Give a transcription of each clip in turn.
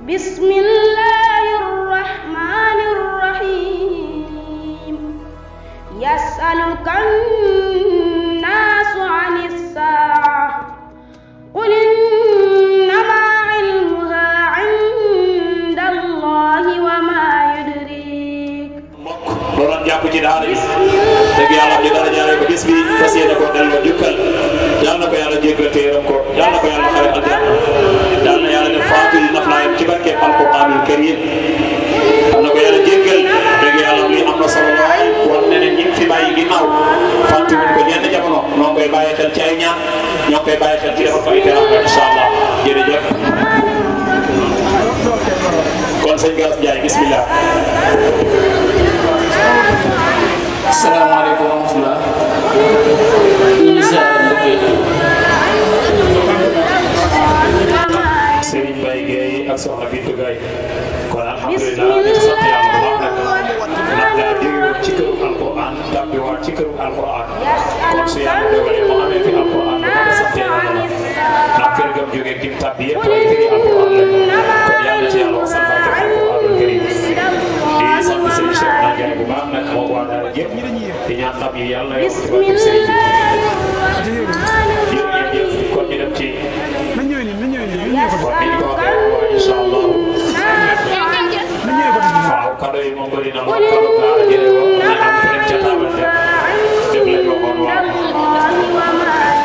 بسم الله الرحمن الرحيم يسألك الناس عن الساعة قل إنما علمها عند الله وما يدريك loolu jàpp ci daara yi dëgg yàlla ñu dara jaaree ko bis bi fas yéene ko delloo jukkal yal na ko yàlla jéggal te yërëm ko yal na ko yàlla xare aljanna yal na yàlla def faatu yi naflaayam ci barke alquranul karim yal na ko yàlla jéggal dëgg yàlla lii am na solo lool war ne ne ñi fi bàyyi ginnaaw fàtte wuñ ko ñenn jamono ñoo ngi koy bàyyi xel ci ay ñaan ñoo ngi koy bàyyi xel ci defal ko ay teraanga incha allah jërëjëf kon sëñ Gass Ndiaye bismillah. Assalamualaikum warahmatullah. Serigne Baye Gueye ak soxna Bintu Gaye kon alhamdulilah di sant yàlla bu baax nag ndax daa jóge woon ci këru alquran tàbbi waat ci këru alquran kon su yàlla dogalee mu amee fi alquran ba nga sant yàlla la ndax kër gam jógee kim tàbbi yëpp ay këri alquran la kon yàlla ci yàlla wax sant barke alquranul karim di sant Serigne Cheikh Ndiaye bu baax nag moo waa daara yëpp di ñaan ndam yi yàlla na yokk ci barke Serigne bi jërëjëf kon ñu dem ci kon ni ñu ko waxee incha allah waaw kado yi moom bëri na moom kado gaa jëlee ko ñu am ku nekk ca taabal def lañ waxoon waaw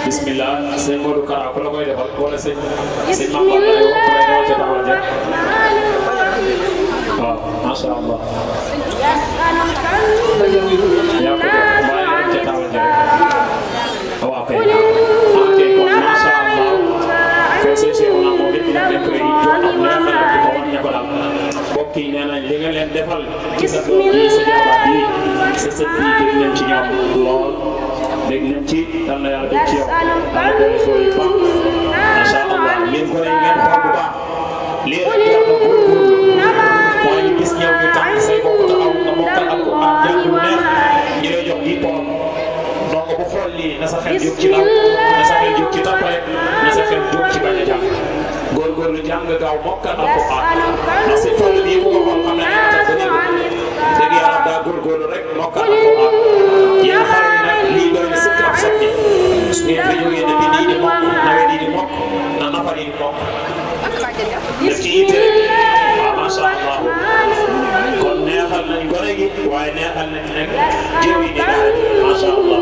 bismillah sëñ Modou Kara ku la koy defal wala sëñ Mame Balla yow ku lay defal ca taabal def waaw macha allah yaa ko def waaye dem ca taabal def waaw kay kon macha allah kay sëñ Cheikh naa moom it dina nekk jox am neexal di ko wan ne ko daal mbokk yi nee nañ li nga leen defal ci sa doom yi sa jabar bi sa sët bi dégg nañ ci ñoom lool dégg nañ ci dal na yàlla def ci yow dala doole soo yu baax macha allah yéen ko ne ngeen xool bu baax lii rek jar na góorgóorlu mooy ñu gis ñëw ñu tànn say bokk taxaw nga mokkal ak ko am jàng lu neex ñu lay jox di poom donc bu xool lii na sa xel jóg ci law na sa xel jóg ci tappale na sa xel jóg ci bañ a jàng góorgóorlu jàng gaaw mokkal alquran ndax si tool bii bu ko xool xam ne tax ba dégg dëgg yàlla daa góorgóorlu rek mokkal alquran yéen xale yi nag lii doy na sëkk am sotti su ngeen fa jógee ne bind yi di mokk nawet yi di mokk na nafar yi di mokk def ci yitte rek waaw macha allah kon neexal nañ gone gi waaye neexal nañ nekk jéew yi di daara macha allah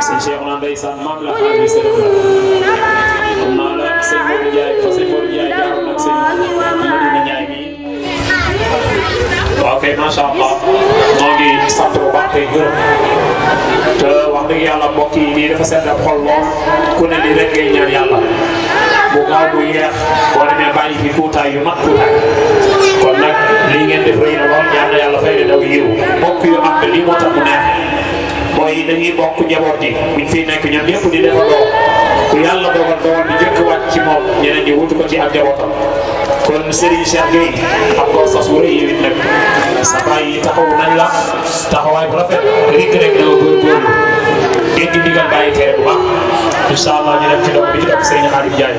sëñ Cheikh naa ndeysaan maam la xam ne sëriñ la xam naa la sëñ Modou Ndiaye fa sëñ Modou Ndiaye jaaroon ak sëñ Madina Ndiaye mi waaw kay macha allah moo ngi sant bu baax tey gërëm te wax dëgg yàlla mbokk yi lii dafa sedd ab xol lool ku ne lii rek ngay ñaan yàlla bu gaaw bu yeex boo demee bàyyi fi tuutaay yu mat tuutaay kon nag lii ngeen def rëy na lool ñaan na yàlla fay leen aw yiw mbokk yu am te lii moo tax mu neex mooy dañuy bokk njaboot yi buñ fiy nekk ñoom ñëpp di defandoo ku yàlla dogal dogal di jëkk wàcc ci moom ñeneen ñi wutu ko ci ak njabootam kon Serigne Cheikh Gueye am ko sas wu rëy yéwit nag sa baay yi taxaw nañ la taxawaay bu rafet rek rek dama góorgóorlu dégg ndigal bàyyi tere bu baax incha allah ñu dem ci doom bi ci def Serigne Khadim Ndiaye